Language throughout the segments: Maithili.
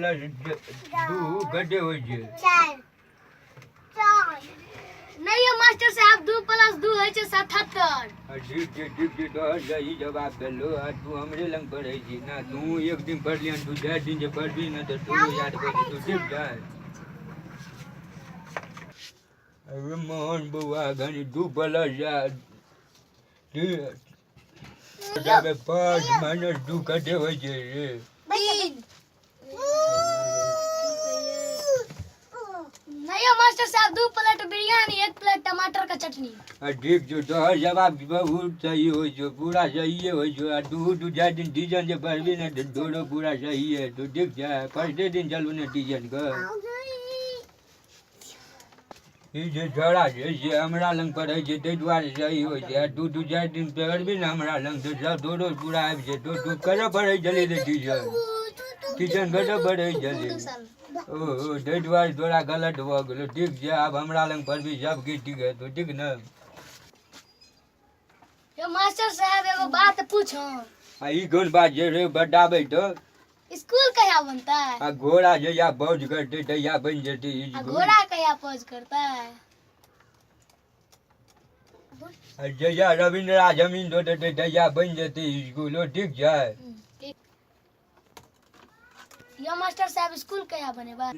प्लस 2 कते होइ छै? 4। नहीं यौ मास्टर साहब, 2 प्लस 2 होइ छै 77। आ ठीक छै, ठीक छै, तोहर सही जवाब देलहो। आ तू हमरे लग पढ़ै छी ने, तू एक दिन पढ़लिहन, तू 4 दिन जे पढ़बही ने तऽ तोरो याद भऽ जेतौ, ठीक छै? अरे मोहन बौआ, घनी 2 प्लस 5 माइनस 2 कते होइ छै रे? 3। नहीं यौ मास्टर साहब, 2 प्लेट बिरयानी, 1 प्लेट टमाटर का चटनी। आ ठीक छौ, तोहर जवाब बहुत सही होइ छौ, पूरा सहिए होइ छौ। आ तू 2-4 दिन ट्यूशन जे पढ़बही ने तऽ तोरो पूरा सही हेतौ, ठीक छै? फर्स्टे दिन चलू ने ट्यूशन के। ई जे छौड़ा छै से हमरा लग पढ़ै छै, ताहि दुआरे सही होइ छै। आ तू 2-4 दिन पढ़बही ने हमरा लग तऽ सब तोरो पूरा आबि जेतौ। तू कतऽ पढ़ै छलही रे ट्यूशन? ट्यूशन कतऽ पढ़ै छलही? ओ ताहि दुआरे तोरा गलत भऽ गेलौ। ठीक छै, आब हमरा लग पढ़बही, सब किछु ठीक हेतौ, ठीक ने? यौ मास्टर साहब, एगो बात पूछो। आ ई कोन बात छै रे? बताबै तऽ। स्कूल कहिया बनतै? आ घोड़ा जहिया बौज करतै तहिया बनि जेतै आ स्कूल। घोड़ा कहिया पौज करतै? आ जहिया रविन्द्रा जमीन दऽ देतै तहिया बनि जेतै स्कूलो, ठीक छै? यौ मास्टर साहब, स्कूल कहिया बनेबै?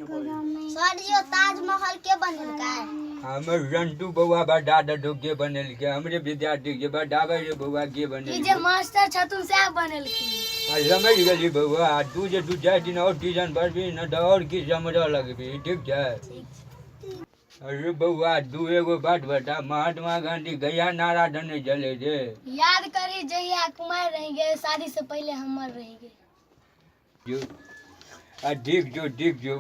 सर यो ताजमहल के बनेलकै? हमर रंटू बौआ बता देतौ के बनेलकै, हमरे विद्यार्थी के बताबै रे बौआ, के ई जे बनेलकै? मास्टर छथुन सएह बनेलखिन। आ समझ गेली बौआ, आ तू जे 2-4 दिन आओर ट्यूशन पढ़बही ने तऽ आओर किछु समझऽ लगबही, ठीक छै? अरे बौआ, तू एगो बात बता, महात्मा गांधी कहिया नारा देने छलै रे? याद करी जहिया कुमार रही गए, शादी से पहले हमर रही गए। जो आ ठीक छौ, ठीक छौ।